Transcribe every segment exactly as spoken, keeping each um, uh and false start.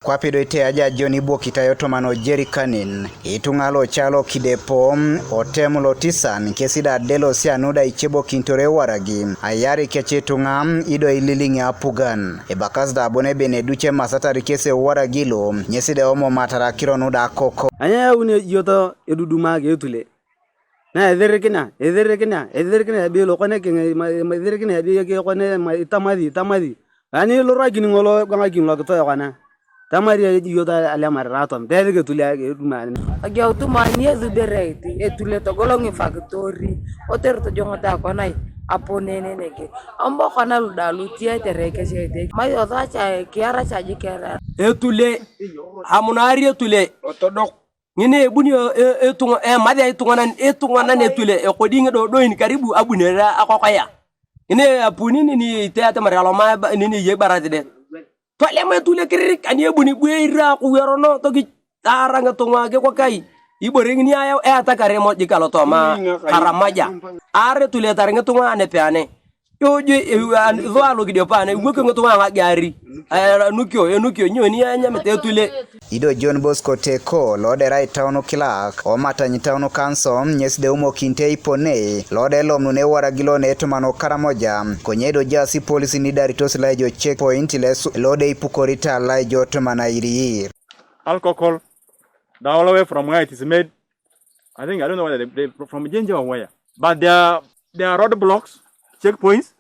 Kwape do ite aja jon ibwokitai otoman ojerikanin, ituŋa loca lokidepo, otem lotisan, kesi da adelosia nu da icebokinitor ewaragi, ayari kec ituŋa, ido ililiŋi apugan. Ebakasi da bon ebe neduc emasatar kesi ewaragi lo, ŋesi da emomatar akiro nu da akoko. Anya yauni ejioto eduduma etule. Na etherikinia, etherikinia, etherikinia ebe lokone kiŋ, etherikinia ebe kekone, itamasi, itamasi. Ani ilurakin ŋolo egwang'akin lokitoe kona, tamari ejiyot alemar atom, tesi ketuli edumari. Ageutu mani esubere etule togolo ŋifakitori, kotere tojoŋoto akonai, aponene nege. Ambo kona luda lutie etere kesiete, mayoto aca kiara aca jikera. Etule, amunari etule. Otodok. Ŋine ebuni e-, e-, etuŋ-, emathia ituŋanan, ituŋanan etule ekodi ŋidodoin karibu abunere akokoya. Ŋine apuni nini ite atamar aloma eba-, nini eyei ibarasit de. Tolem etule kiririk ani ebuni bu eira kuwerono toki taara ŋituŋa kikokai. Ibore ŋini ayau eatakar emojik alotoma Karamaja. Aar etule etar ŋituŋa anepeane. Ijo, e, e, an, iso alokidio pana, iwok ŋituŋa aŋagiari. E, enukio, enukio, nyoni enyamete etule. Ido John Bosco Teko, lo da erai town clerk, o Matany Town Council, ŋes da eumokinit eipone, lo da elom nun ewaragi lo netuman Karamoja, konye do ejaas ipolisin idaritos laijo checkpoint, lesu, lo da ipukorita laijo tuman airiir. Alcohol, the whole way from where it is made, I think, I don't know whether they, they from Jinja or where, but there are, there are roadblocks, checkpoints.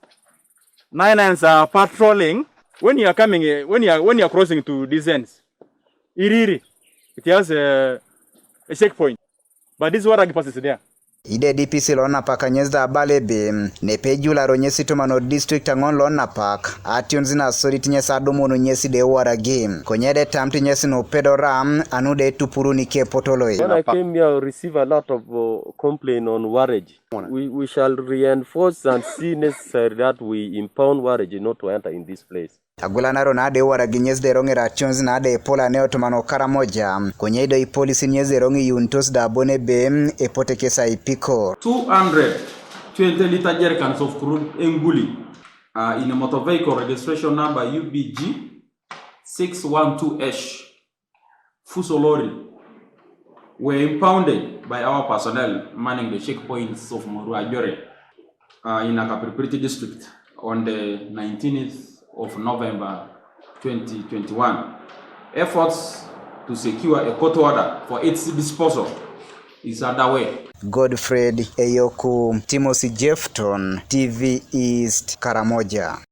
Nine nines are patrolling when you are coming, eh, when you are, when you are crossing to these ends. Iriri, it has a, a checkpoint, but this water passes there. Ide D P C lo napak ŋes da abala ebe, nepe ejularo ŋes ituman o district aŋon lo napak, ationis nasodit ŋes adumun ŋes da ewaragi. Konye da etamit ŋes nu pedora, anu da etupuruni kepotoloi. When I came here, I received a lot of, uh, complaint on waragi. We, we shall reinforce and see necessary that we impound waragi not to enter in this place. Agulanaro na da ewaragi ŋes da eroŋ erations na da epol ane otuman Karamoja, konye do ipolisin ŋes da eroŋ iyunitos da bon ebe epote kes aipikor. Two hundred twenty litre jerrycans of crude enguli, uh, in a motor vehicle registration number U B G six one two H. Fuso lorry were impounded by our personnel manning the checkpoints of Morua Jore, uh, in Akapripiriti district on the nineteenth of November twenty twenty-one. Efforts to secure a court order for its disposal is underway. Godfred Eyoku, Timothy Jefton, T V East, Karamoja.